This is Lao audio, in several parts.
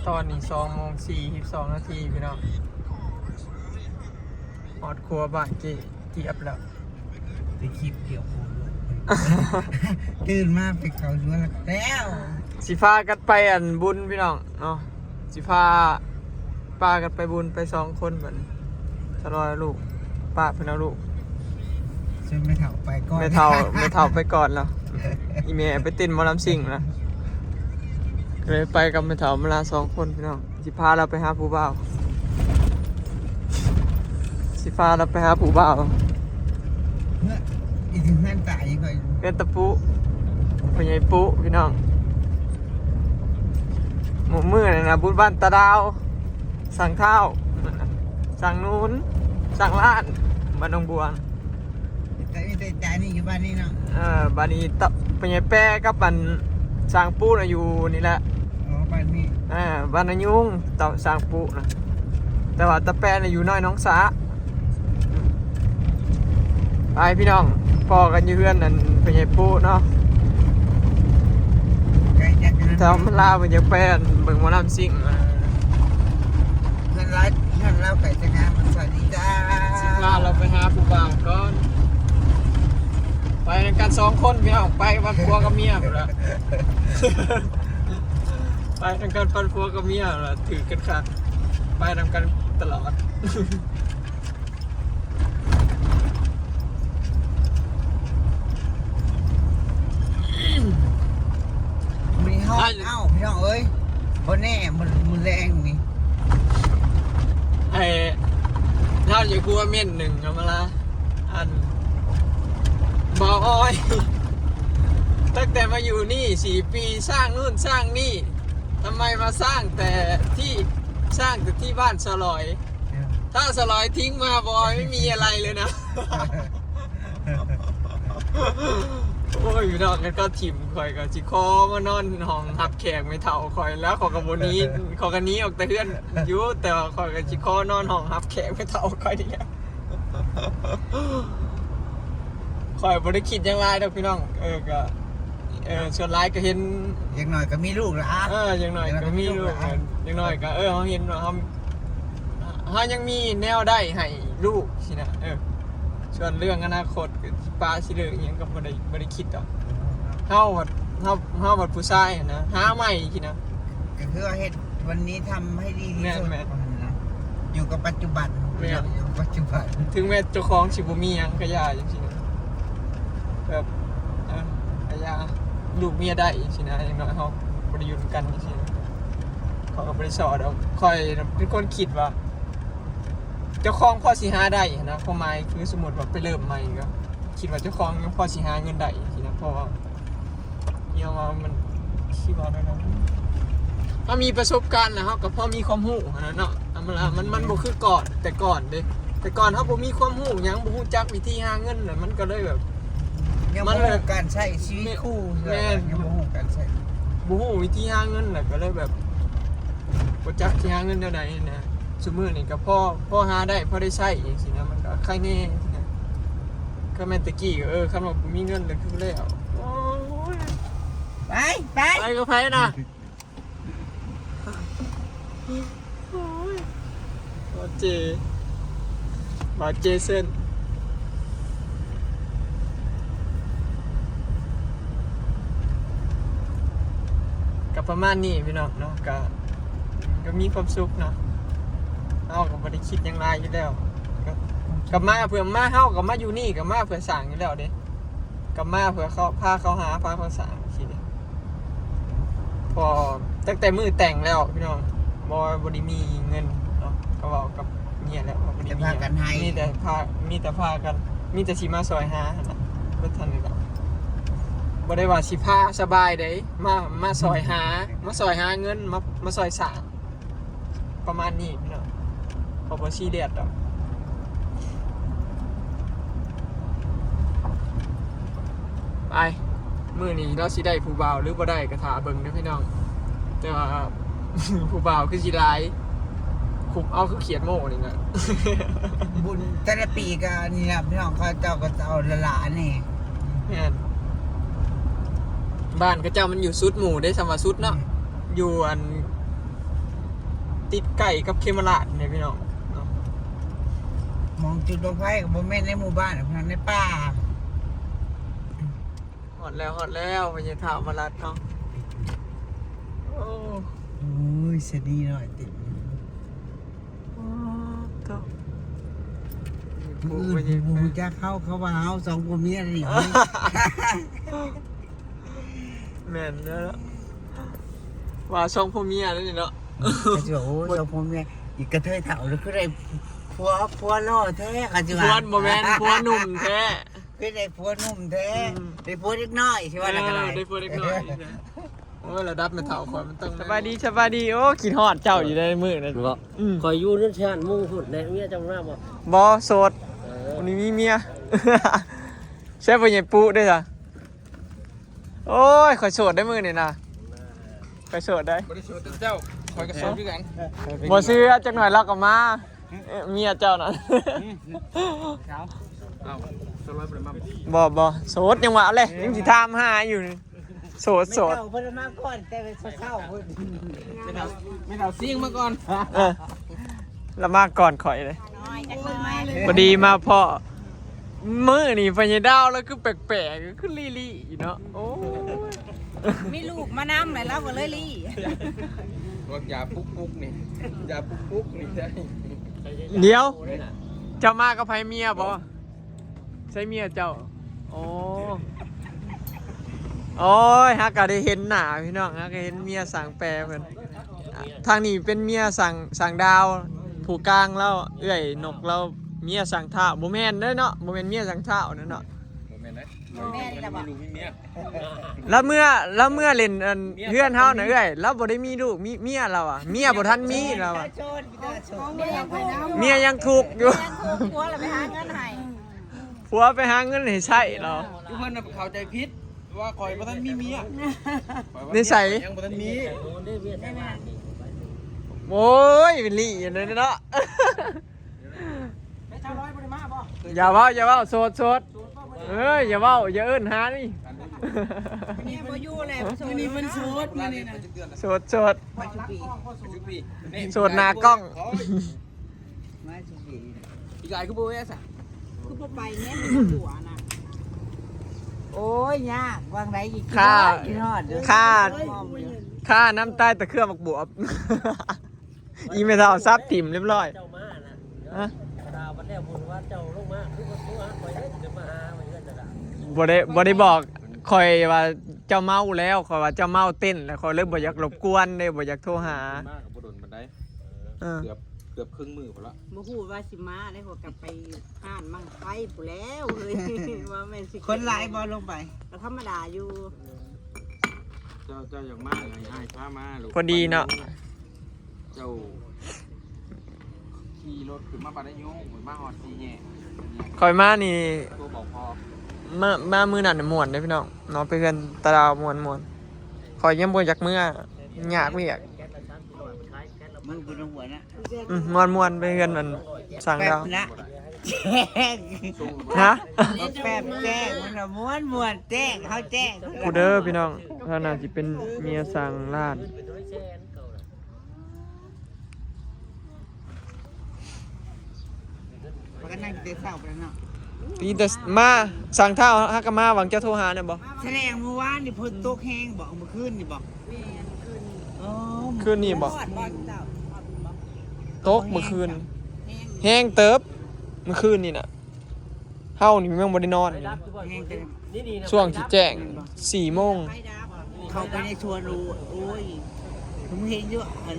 ຕອນນີ້ສອງໂມງສີ່ສິບສອງນາທີພີ່ນ້ອງ ຮອດຄົວບ້ານເຈ້ຈຽບແລ້ວ. ໄປຄລິບກ່ຽວຂ້ອງ ຕື່ນມາໄປເຂົ້າສວນແລ້ວ ຊິພາກັນໄປອັນບຸນພີ່ນ້ອງເນາະ ຊິພາ ພາກັນໄປບຸນໄປສອງຄົນບັດນີ້ ສະຫຼອຍລູກ ປ້າເພິ່ນເອົາລູກ ຊວນແມ່ເຖົ້າໄປກ່ອນ ແມ່ເຖົ້າ ແມ່ເຖົ້າໄປກ່ອນແລ້ວ ອີ່ແມ່ໄປເຕັ້ນໝໍລຳຊິງແລ້ວ ກໍເລີຍໄປກັບແມ່ເຖົ້າມາລາສອງຄົນພີ່ນ້ອງ. ຊິພາລາວໄປຫາຜູ້ບ່າວ ຊິພາລາວໄປຫາຜູ້ບ່າວ ເຮືອນ ອີກເຮືອນຕາອີກ ເຮືອນຕາປຸ ພໍ່ໃຫຍ່ປຸພີ່ນ້ອງ. ມື້ ມື້ນັ້ນນະ ບຸນບ້ານຕາດາວ ຊ່າງທ້າວ ຊ່າງນູນ ຊ່າງລ້ານ ບ້ານໜອງບວງ. ແຕ່ ແຕ່ ແຕ່ອັນນີ້ຢູ່ບ້ານນີ້ເນາະ. ເອີ ບ້ານນີ້ຕະ ພໍ່ໃຫຍ່ແປກັບອັນຊ່າງປູນະຢູ່ນີ້ແຫຼະ. ອໍ ບ້ານນີ້ ເອີ ບ້ານນາຍຸງ ຕະ ຊ່າງປູນະ ແຕ່ວ່າຕາແປນະຢູ່ນ້ອຍໜອງສາ. ໄປພີ່ນ້ອງ ພໍ້ກັນຢູ່ເຮືອນອັນພໍ່ໃຫຍ່ປູເນາະ. ໃກ້ຈະ ເຈົ້າມາລາວເພິ່ນຢາກໄປອັນເບິ່ງໝໍລຳຊິງ. ເຮືອນລາວ ເຮືອນລາວໃກ້ຈະງາມ. ສະຫວັດດີຈ້າ ຊິພາລາວໄປຫາຜູ້ບ່າວກ່ອນ. ໄປນຳກັນສອງຄົນພີ່ນ້ອງ ໄປວັດຜົວກັບເມຍພຸ້ນລະ ໄປນຳກັນວັດຜົວກັບເມຍລະ ຖືກກັນຄັກ ໄປນຳກັນຕະຫຼອດ. ມື້ນີ້ເຮົາ ອ້າຍ ເອົ້າ ພີ່ນ້ອງເອີຍ ບໍ່ແນ່ມື້ ມື້ແລງນີ້ ໄອ້ ເຮົາຢາກຮູ້ວ່າເມັນໜຶ່ງ ເອົາມາລະ ອັນ ບ່າວອ້ອຍ ຕັ້ງແຕ່ມາຢູ່ນີ້ສີ່ປີ ສ້າງນູ້ນສ້າງນີ້ ທຳໄມມາສ້າງແຕ່ທີ່ ສ້າງແຕ່ທີ່ບ້ານສະຫຼອຍ ຖ້າສະຫຼອຍຖິ້ມມາບໍ່ ໄມ່ມີອະໄລເລີຍນະ. ໂອ້ຍ ພີ່ນ້ອງ ຄັນເຂົາຖິ້ມຂ້ອຍກໍຊິຂໍມານອນຫ້ອງຮັບແຂກແມ່ເຖົ້າຂ້ອຍ ແລ້ວຂ້ອຍກໍບໍ່ໜີ ຂ້ອຍກໍໜີອອກແຕ່ເຮືອນຢູ່ ແຕ່ວ່າຂ້ອຍກໍຊິຂໍນອນຫ້ອງຮັບແຂກແມ່ເຖົ້າຂ້ອຍນີ້ແຫຼະ. ຂ້ອຍບໍ່ໄດ້ຄິດຫຍັງຫຼາຍດອກພີ່ນ້ອງ ເອີ ກໍ ເອີ ສ່ວນຫຼາຍກໍເຫັນ ຢ່າງໜ້ອຍກໍມີລູກລະ ເອີ ຢ່າງໜ້ອຍກໍມີລູກ ຢ່າງໜ້ອຍກໍ ເອີ ເຮົາເຫັນວ່າເຮົາ ເຮົາຍັງມີແນວໄດ້ໃຫ້ລູກຊີ້ນະ ເອີ ສ່ວນເລື່ອງອະນາຄົດ ຊິປະຊິເລີກອີ່ຫຍັງກໍບໍ່ໄດ້ ບໍ່ໄດ້ຄິດດອກ ເຮົາບັດ ເຮົາ ເຮົາບັດຜູ້ຊາຍຫັ້ນນະ ຫາໃໝ່ຊີ້ນະ ກໍຄືວ່າເຮັດ ວັນນີ້ທຳໃຫ້ດີທີ່ສຸດ ແມ່ນໆ ວ່າຊັ້ນນະ ຢູ່ກັບປັດຈຸບັນ ແມ່ນ ຢູ່ກັບປັດຈຸບັນ ເຖິງແມ່ນເຈົ້າຂອງຊິບໍ່ມີຫຍັງກໍຢ່າ ຈັ່ງຊີ້ນະ ແບບ ເອີ ກໍຢ່າ ລູກເມຍໄດ້ຊີ້ນະ ຢ່າງໜ້ອຍເຮົາບໍ່ໄດ້ຢູ່ນຳກັນຈັ່ງຊີ້ນະ ເຂົາກໍບໍ່ໄດ້ສໍດອກ ຂ້ອຍເປັນຄົນຄິດວ່າ ເຈົ້າຂອງພໍຊິຫາໄດ້ຫັ້ນນະ ຄວາມໝາຍຄືສົມມຸດວ່າໄປເລີ່ມໃໝ່ກໍຄິດວ່າເຈົ້າຂອງຍັງພໍຊິຫາເງິນໄດ້ຊີ້ນະ ເພາະວ່າ ເຮົາວ່າມັນ ຊິເວົ້າແນວໃດ ເຮົາມີປະສົບການແລ້ວ ເຮົາກໍພໍມີຄວາມຮູ້ຫັ້ນນະເນາະ ມັນ ມັນ ມັນບໍ່ຄືກ່ອນ ແຕ່ກ່ອນເດ້ ແຕ່ກ່ອນເຮົາບໍ່ມີຄວາມຮູ້ຫຍັງ ບໍ່ຮູ້ຈັກວິທີຫາເງິນ ແລ້ວມັນກໍເລີຍແບບ ຍັງ ມັນ ບໍ່ຮູ້ການໃຊ້ຊີວິດຄູ່ ແມ່ນ ຍັງບໍ່ຮູ້ການໃຊ້ ບໍ່ຮູ້ວິທີຫາເງິນ ແລ້ວກໍເລີຍແບບ ບໍ່ຈັກຊິຫາເງິນແນວໃດນະ ຊຸມື້ນີ້ກໍພໍ ພໍຫາໄດ້ ພໍໄດ້ໃຊ້ຈັ່ງຊີ້ນະ ມັນກໍໄຄແນ່ນະ ກໍແມ່ນແຕ່ກີ້ກໍ ເອີ ຄັນວ່າບໍ່ມີເງິນກໍຄືແລ້ວ ໂອ້ຍ ໄປ ໄປ ໄປກັບໃຜນະ? ໂອ້ຍ ບ່າວເຈ ບ່າວເຈເຊິນ ກໍປະມານນີ້ພີ່ນ້ອງເນາະ ກໍ ກໍມີຄວາມສຸກເນາະ ເຮົາກໍບໍ່ໄດ້ຄິດຫຍັງຫຼາຍຢູ່ແລ້ວ ກໍ ກໍມາເພື່ອ ມາ ເຮົາກໍມາຢູ່ນີ້ ກໍມາເພື່ອສ້າງຢູ່ແລ້ວເດ້ ກໍມາເພື່ອເຂົາ ພາເຂົາຫາ ພາເຂົາສ້າງຊີ້ເດ້ ພໍຕັ້ງແຕ່ມື້ແຕ່ງແລ້ວພີ່ນ້ອງ ບໍ່ ບໍ່ໄດ້ມີເງິນເນາະ ກໍເວົ້າກັບເມຍແລ້ວວ່າບໍ່ໄດ້ມີ ມີແຕ່ພາ ມີແຕ່ພາກັນ ມີແຕ່ຊິມາຊ່ອຍຫາຫັ້ນນະ ບໍ່ທັນໄດ້ດອກ ບໍ່ໄດ້ວ່າຊິພາສະບາຍເດ້ ມາ ມາຊ່ອຍຫາ ມາຊ່ອຍຫາເງິນ ມາ ມາຊ່ອຍສ້າງ ປະມານນີ້ພີ່ນ້ອງ ເຂົາບໍ່ຊີຣຽສດອກ ໄປ ມື້ນີ້ລາວຊິໄດ້ຜູ້ບ່າວຫຼືບໍ່ໄດ້ກໍຖ້າເບິ່ງເດີພີ່ນ້ອງ ແຕ່ວ່າຜູ້ບ່າວຄືຊິຫຼາຍ ຄຸບເອົາຄືຂຽດໂມ້ນີ້ນະ ບຸນແຕ່ລະປີກໍນີ້ລະພີ່ນ້ອງ ເຂົາເຈົ້າກໍຈະເອົາຫຼ້າໆນີ້ ແມ່ນ ບ້ານເຂົາເຈົ້າມັນຢູ່ສຸດໝູ່ເດ້ ສ່ຳວ່າສຸດເນາະ ແມ່ນ ຢູ່ອັນ ຕິດໃກ້ກັບເຂມະລາດນີ້ພີ່ນ້ອງເນາະ. ໝ່ອງຈຸດບັ້ງໄຟກໍບໍ່ແມ່ນໃນໝູ່ບ້ານ ໃນປ່າ. ຮອດແລ້ວ ຮອດແລ້ວ ພະຍາທ້າວມາລັດເນາະ. ໂອ້ ໂອ້ຍ ສະນີນ້ອຍເຕັມ. ໂອ້ ໂທ້ ມື້ອື່ນຜູ້ຮູ້ຈັກເຮົາ ເຂົາວ່າເຮົາສອງຜົວເມຍນີ້. ແມ່ນແລ້ວ ວ່າສອງຜົວເມຍແລ້ວນີ້ເນາະ. ເຂົາຊິວ່າ ໂອ້ ສອງຜົວເມຍ ອີກກະເທີຍເຖົ້າ ຄືໄດ້ຜົວ ຜົວຫຼໍ່ແທ້ ເຂົາຊິວ່າ. ຜົວບໍ່ແມ່ນ ຜົວໜຸ່ມແທ້ ຄືໄດ້ຜົວໜຸ່ມແທ້. ອືມ ໄດ້ຜົວເດັກນ້ອຍ ຊິວ່າແລ້ວກໍໄດ້ ເອີ ໄດ້ຜົວເດັກນ້ອຍ. ໂອ້ຍ ລະດັບແມ່ເຖົ້າຂ້ອຍມັນຕ້ອງ ສະບາຍດີ ສະບາຍດີ. ໂອ້ ຄິດຮອດເຈົ້າຢູ່ໃນມື້ນັ້ນ. ອືມ ຂ້ອຍຢູ່ເຮືອນຊານໝູ່ພຸ້ນແຫຼະ. ເມຍເຈົ້າມາບໍ່? ບໍ່ ໂສດ. ເອີ ບໍ່ໄດ້ມີເມຍ. ໃຊ້ພໍ່ໃຫຍ່ປຸເດ້ຊະ. ໂອ້ຍ ຂ້ອຍໂສດໄດ໋ມື້ນີ້ນະ ຂ້ອຍໂສດໄດ໋. ບໍ່ໄດ້ໂສດແຕ່ເຈົ້າ ຂ້ອຍກໍໂສດຄືກັນ. ບໍ່ເຊື່ອ ຈັກໜ່ອຍລາວກໍມາ. ເອີ ເມຍເຈົ້ານະ. ອືມ ເອົາ ສາວລອຍບໍ່ໄດ້ມາບໍ່? ບໍ່ ບໍ່ ໂສດ ຍັງວ່າແຫຼະ ຍັງຊິຖາມຫາຢູ່. ໂສດ ໂສດ ແມ່ເຖົ້າເພິ່ນມາກ່ອນ ແຕ່ເຊົ້າໆ ພຸ້ນ ແມ່ເຖົ້າ ແມ່ເຖົ້າຊິງມາກ່ອນ. ເອີ ລະມາກ່ອນຂ້ອຍເລີຍ. ພໍດີມາພໍ້ ມື້ນີ້ພະຍາດາວລາວຄືແປກໆ ຄືລີ້ໆເນາະ. ໂອ້ຍ ມີລູກມານຳແລ້ວ ລາວກໍເລີຍລີ້. ພວກຢາປຸກໆນີ້ ຢາປຸກໆນີ້ ດຽວ ເຈົ້າມາກັບໃຜ ເມຍບໍ່? ໃຊ້ເມຍເຈົ້າ. ໂອ້ ໂອ້ຍ ຫາກະໄດ້ເຫັນໜ້າພີ່ນ້ອງ ຫາກະເຫັນເມຍຊ່າງແປເພິ່ນ. ທາງນີ້ເປັນເມຍຊ່າງ ຊ່າງດາວ ຜູ້ກາງລາວ ເອື້ອຍນົກລາວ ເມຍຊ່າງທ້າວ. ບໍ່ແມ່ນເດ້ເນາະ ບໍ່ແມ່ນເມຍຊ່າງທ້າວນັ້ນເນາະ. ບໍ່ແມ່ນເດ້ ບໍ່ແມ່ນລະບໍ່ ມີລູກມີເມຍ. ລາວເມືອ ລາວເມືອຫຼິ້ນອັນເຮືອນເຮົານະເອື້ອຍ ລາວບໍ່ໄດ້ມີລູກມີເມຍລາວອະ ເມຍບໍ່ທັນມີລາວອະ. ເມຍຍັງທຸກຢູ່ ຜົວລະໄປຫາເງິນໃຫ້ ຜົວໄປຫາເງິນໃຫ້ໃຊ້ລາວ. ຄືເພິ່ນນະເຂົ້າໃຈຜິດວ່າຂ້ອຍບໍ່ທັນມີເມຍ. ນິໄສ ຂ້ອຍຍັງບໍ່ທັນມີ. ໂອ້ຍ ເປັນລີ້ຢູ່ເນາະ. ຢ່າເວົ້າ ຢ່າເວົ້າ ໂສດ ໂສດ. ເອີ ຢ່າເວົ້າ ຢ່າເອີ້ນຫານີ້. ແມ່ບໍ່ຢູ່ແລ້ວ ມື້ນີ້ເພິ່ນໂສດ ມື້ນີ້ນະ ໂສດ ໂສດ ໂສດໜ້າກ້ອງ. ມາສຸກີ ອີກຫຼາຍຄືບໍ່ແວ່ຊະ ຄືບໍ່ໄປແມ່ນຜົວນະ. ໂອ້ຍ ຍາກ ວ່າງໃດອີກ ຄ່າ ຄ່າ ຄ່ານ້ຳຕາຍແຕ່ເຄືອໝາກບວບ. ອີແມ່ເຖົ້າສັບຖິ້ມຮຽບຮ້ອຍ. ເຈົ້າມານະ ຮະ ດາວບັດແລ້ວບຸນວ່າເຈົ້າລົງມາ ຄືບໍ່ໂທຫາຂ້ອຍເດ້ ຈະມາຫາເຮືອນຈະດາ. ບໍ່ໄດ້ ບໍ່ໄດ້ບອກ ຂ້ອຍວ່າເຈົ້າເມົາແລ້ວ ຂ້ອຍວ່າເຈົ້າເມົາເຕັ້ນແລ້ວ ຂ້ອຍເລີຍບໍ່ຢາກລົບກວນເດ້ ບໍ່ຢາກໂທຫາ. ມາກໍບໍ່ດົນປານໃດ. ເອີ ເກືອບ ເກືອບເຄິ່ງມື້ພຸ້ນລະ. ບໍ່ຮູ້ວ່າຊິມາໄດ້ ຂ້ອຍກໍໄປຮ້ານບັ້ງໄຟພຸ້ນແລ້ວເຮີ້ຍ. ວ່າແມ່ນຊິ ຄົນຫຼາຍບໍ່ລົງໄປ? ກໍທຳມະດາຢູ່. ເຈົ້າ ເຈົ້າຢາກມາ ໃຫ້ອ້າຍພາມາໂລດ. ພໍດີເນາະ ເຈົ້າຂີ່ລົດຂຶ້ນມາບ້ານນາຍຍົງ ມາຮອດສີ່ແຍກ. ຂ້ອຍມານີ້ ໂທບອກພໍ່ ມາ ມາມື້ນັ້ນມ່ວນເດ້ພີ່ນ້ອງເນາະ ໄປເຮືອນຕາດາວມ່ວນໆ. ຂ້ອຍຍັງບໍ່ຢາກເມືອ ຍາກວຽກ. ເມືອບຸນຫົວນະ. ອືມ ມ່ວນໆ ໄປເຮືອນອັນຊ່າງດາວນະ. ຮະ ແປບແຈ້ງ ມັນວ່າມ່ວນໆ ແຈ້ງ ເຮົາແຈ້ງ. ຜູ້ເດີພີ່ນ້ອງ ເຮົາໜ້າຊິເປັນເມຍຊ່າງລ້ານ. ພາກັນນັ່ງແຕ່ເຊົ້າພຸ້ນເນາະ. ມີແຕ່ມາ ຊ່າງທ້າວຫາກະມາຫວັງເຈົ້າໂທຫາແມ່ນບໍ່? ສະແດງມື້ວານນີ້ຝົນຕົກແຮງບໍ່? ມື້ຄືນນີ້ບໍ່? ແມ່ນ ຄືນນີ້. ອໍ ຄືນນີ້ບໍ່? ຮອດບໍ່ເຈົ້າ? ຕົກມື້ຄືນ ແຮງ ແຮງເຕີບ ມື້ຄືນນີ້ນະ. ເຮົານີ້ຍັງບໍ່ໄດ້ນອນຢູ່ ແຮງເຕີບ ຊ່ວງຊິແຈ້ງ ສີ່ໂມງ. ເຂົ້າໄປໃນສວນ ໂອ້ຍ ໂອ້ຍ ມຶງເຫັນຢູ່ ອັນ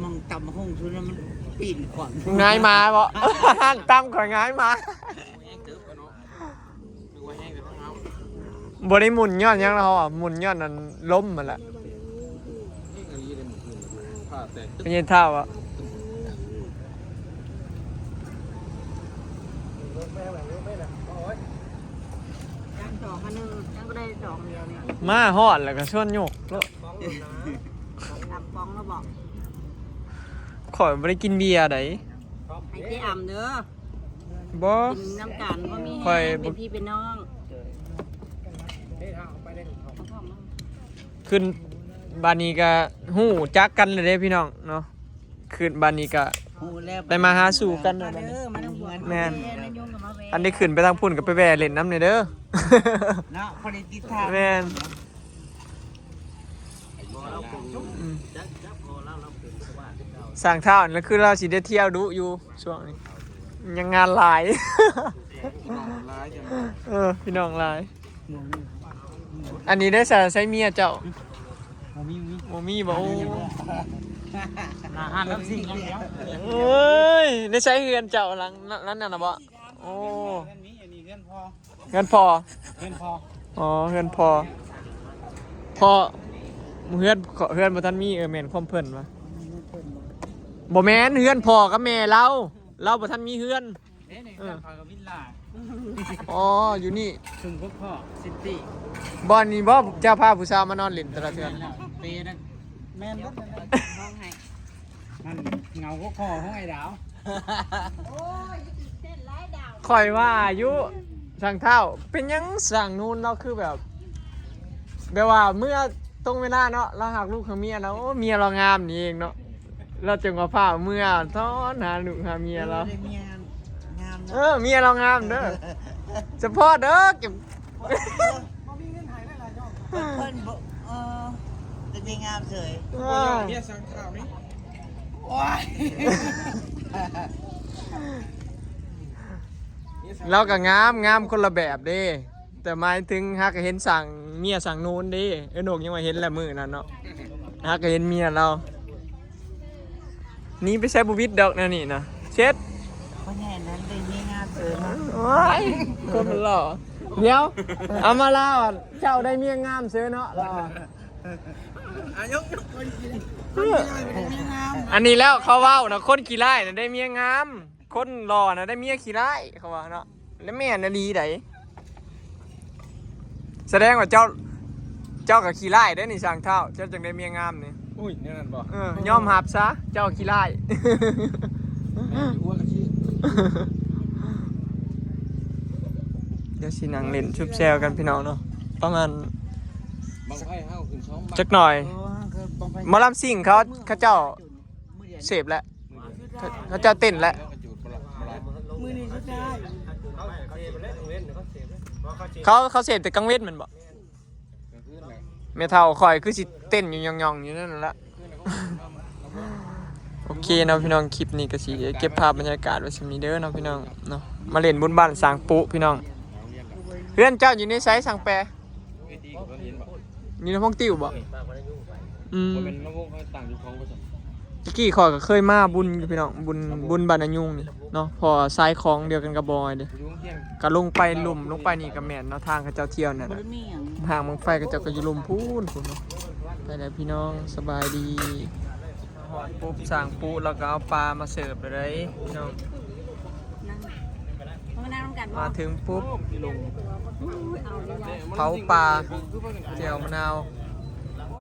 ໝ່ອງຕຳບັກຫຸ່ງຊຸນນະ ມັນປີນຂວາງ ຫງາຍໝາບໍ່? ຕຳຂ້ອຍຫງາຍໝາ. ບໍ່ໄດ້ໝຸ່ນຍ້ອນຫຍັງນະ ເຮົາອະ ໝຸ່ນຍ້ອນອັນລົມຫັ້ນແຫຼະ. ເປັນຍັງທ້າວອະ ມາຮອດແລ້ວກໍຊວນຍົກໂລດ. ຕຳປອງແລ້ວບໍ່? ຂ້ອຍບໍ່ໄດ້ກິນເບຍໃດ. ໃຫ້ເຈອຳເດີ. ບໍ່ ກິນນຳກັນ ບໍ່ມີແຮງ ຂ້ອຍບໍ່ ເປັນພີ່ເປັນນ້ອງ. ຂຶ້ນ ບາດນີ້ກໍຮູ້ຈັກກັນແລ້ວເດ້ພີ່ນ້ອງເນາະ. ຂຶ້ນ ບາດນີ້ກະ ຮູ້ແລ້ວ ໄດ້ມາຫາສູ່ກັນ ມາເດີ ມາເດີ ມານຳກັນ ແມ່ນ ແມ່ນ ອັນນີ້ຂຶ້ນໄປທາງພຸ້ນກໍໄປແວ່ຫຼິ້ນນຳແດ່ເດີ ເນາະ ພໍໄດ້ຕິດທາງ ແມ່ນ ອືມ ຊ່າງທ້າວນີ້ລະ ຄືລາວຊິໄດ້ທ່ຽວດຸຢູ່ຊ່ວງນີ້ ຍັງງານຫຼາຍ ເອີ ພີ່ນ້ອງຫຼາຍ. ອັນນີ້ໄດ້ໃສ ໃສເມຍເຈົ້າ? ບໍ່ມີ ບໍ່ມີ ບໍ່ມີບໍ່? ໂອ້ ໜ້າຮ້ານນ້ຳຊິງຢ່າງດຽວ ໂອ້ຍ ໄດ້ໃສເຮືອນເຈົ້າ ຫຼັງນັ້ນນະບໍ່? ໂອ້ ເຮືອນມີ ອັນນີ້ເຮືອນພໍ່ ເຮືອນພໍ່ ເຮືອນພໍ່ ອໍ ເຮືອນພໍ່ ພໍ່ ເຮືອນ ເຮືອນບໍ່ທັນມີ ເອີ ແມ່ນຄວາມເພິ່ນວ່າ ບໍ່ແມ່ນ ເຮືອນພໍ່ກັບແມ່ລາວ ລາວບໍ່ທັນມີເຮືອນ. ເດ້ນີ້ ເອີ ເຮືອນຂ້ອຍກັບວິລລາ ອໍ ຢູ່ນີ້ ຊຸມກົກພໍ້ຊິຕີ ບ່ອນນີ້ບໍ່ ເຈົ້າພາຜູ້ສາວມານອນຫຼິ້ນແຕ່ລະເທື່ອ ເປນັ້ນ ແມ່ນເບິດນັ້ນແຫຼະ ຫ້ອງໃຫ້ ມັນເຫງົາກົກພໍ້ຂອງອ້າຍດາວ ໂອ້ຍ ຕື່ນເຕັ້ນຫຼາຍດາວ ຂ້ອຍວ່າຢູ່ ຊ່າງທ້າວ ເປັນຫຍັງຊ່າງນູນລາວຄືແບບ ແບບວ່າເມື່ອຕົງເວລາເນາະ ລາວຮັກລູກຮັກເມຍລາວ ໂອ້ ເມຍລາວງາມນີ້ເອງເນາະ ລາວຈຶ່ງວ່າຟ້າວເມືອ ຕ້ອນຫາລູກຫາເມຍລາວ ເອີ ໄດ້ເມຍງາມເນາະ ເອີ ເມຍລາວງາມເດີ ສະພອດເດີ ເກັບ ເພິ່ນ ເພິ່ນບໍ່ ເອີ ໄດ້ເມຍງາມເສີຍ ເອີ ເມຍຊ່າງທ້າວນີ້ ໂອ້ຍ ລາວກໍງາມ ງາມຄົນລະແບບເດ້. ແຕ່ໝາຍເຖິງຫາກະເຫັນຊ່າງເມຍຊ່າງນູນເດ້ ເອີ ນົກຍັງວ່າເຫັນແລ້ວມື້ນັ້ນເນາະ ຫາກະເຫັນເມຍລາວ ໜີໄປໃສບໍ່ວິດດອກແນວນີ້ນະ ເຊັດ ພໍ່ໃຫຍ່ນັ້ນໄດ້ເມຍງາມເສີຍເນາະ ໂອ້ຍ ຄົນມັນຫຼໍ່ ດຽວ ອຳມາລາ ເຈົ້າໄດ້ເມຍງາມເສີຍເນາະ ລາວ ອ່ະ ຍົກ ຍົກ ຄົນຂີ້ໄລ່ໄດ້ເມຍງາມ ອັນນີ້ແລ້ວເຂົາເວົ້ານະ ຄົນຂີ້ໄລ່ນະໄດ້ເມຍງາມ. ຄົນຫຼໍ່ນະໄດ້ເມຍຂີ້ຮ້າຍ ເຂົາວ່າເນາະ ແລະແມ່ນອີ່ຫຼີໃດ໋ ສະແດງວ່າເຈົ້າ ເຈົ້າກໍຂີ້ຮ້າຍເດ້ນີ້ ຊ່າງທ້າວ ເຈົ້າຈຶ່ງໄດ້ເມຍງາມນີ້ ອຸ້ຍ ແນວນັ້ນບໍ່ ເອີ ຍອມຮັບຊະ ເຈົ້າຂີ້ຮ້າຍ ແມ່ນຢູ່ ຫົວກະຂີ້ ດຽວຊິນັ່ງຫຼິ້ນຊຸບແຊວກັນພີ່ນ້ອງເນາະ ປະມານ ບັ້ງໄຟເຮົາຂຶ້ນສອງບັ້ງ ຈັກໜ່ອຍ ໂອ້ ບັ້ງໄຟ ໝໍລຳຊິງເຂົາ ເຂົາເຈົ້າເສບແລ້ວ ເຂົາ ເຂົາເຈົ້າເຕັ້ນແລ້ວ ມື້ນີ້ສຸດທ້າຍ ເຂົາ ເຂົາເສບແຕ່ກາງເວັນແມ່ນບໍ່? ແມ່ເຖົ້າຂ້ອຍຄືຊິເຕັ້ນຢູ່ຫຍ່ອງໆຢູ່ນັ້ນລະ ໂອເຄເນາະພີ່ນ້ອງ ຄລິບນີ້ກໍຊິເກັບພາບບັນຍາກາດໄວ້ສ່ຳນີ້ເດີເນາະພີ່ນ້ອງເນາະ ມາຫຼິ້ນບຸນບ້ານສ້າງປຸພີ່ນ້ອງ ເຮືອນເຈົ້າຢູ່ໃນໃສຊ່າງແປ? ຢູ່ໃນພວກຕິວບໍ່? ອືມ ບໍ່ແມ່ນລຳໂພງເຂົາຕັ້ງຢູ່ຂອງບໍລິສັດ ຕະກີ້ຂ້ອຍກໍເຄີຍມາບຸນຢູ່ພີ່ນ້ອງ ບຸນ ບຸນບ້ານນາຍຸງນີ້ເນາະ ເພາະວ່າສາຍຂອງດຽວກັນກັບບ່ອຍເດ້ ຢູ່ໂຮງຮຽນ ກໍລົງໄປລຸ່ມ ລົງໄປນີ້ກໍແມ່ນເນາະ ທາງເຂົາເຈົ້າທ່ຽວນັ້ນ ບໍ່ໄດ້ມີຫຍັງ ຫ້າງບັ້ງໄຟເຂົາເຈົ້າກໍຢູ່ລຸ່ມພຸ້ນ ພຸ້ນເນາະ ໄປແລ້ວພີ່ນ້ອງ ສະບາຍດີ ຮອດປຸບ ສ້າງປຸລາວກໍເອົາປາມາເສີບແລ້ວເດ້ພີ່ນ້ອງ ມານັ່ງນຳກັນ ມາເຖິງປຸບ ເຜົາປາ ແຈ່ວມະນາວ